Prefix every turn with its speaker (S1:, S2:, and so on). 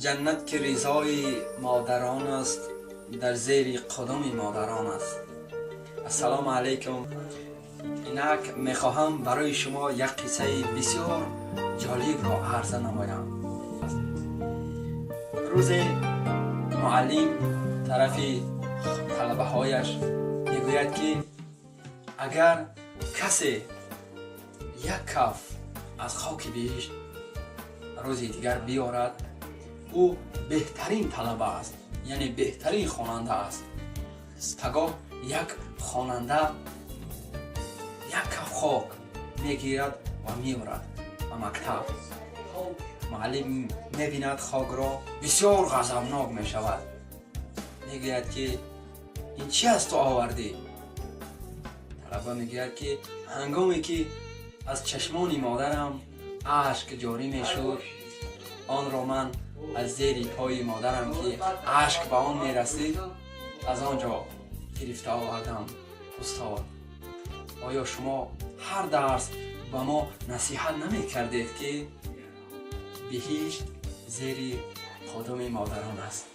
S1: Ҷаннат, ки ризои модарон аст, дар зери қудуми модарон аст. Ассалому алайкум. Инак мехоҳам барои шумо як қиссаи бисёр ҷолибро арза намоям. Рӯзе муаллим тарафи талабаҳояш мегӯяд, ки агар касе як каф аз хоки биҳишт рӯзи дигар биёрад, ӯ беҳтарин талаба аст, яъне беҳтарин хонанда аст. Пагоҳ як хонанда як каф хок мегирад ва меорад ба мактаб. Муаллим мебинад хокро, бисёр ғазабнок мешавад, мегӯяд, ки ин чи аст ту овардӣ? Талаба мегӯяд, ки ҳангоме ки аз чашмони модарам ашк ҷорӣ мешуд, онро ман аз зери пои модарам, ки ашк ба он мерасид, аз он ҷо гирифта овардам. Устод, оё шумо ҳар дарс ба мо насиҳат намекардед, ки биҳишт зери қудуми модарон аст?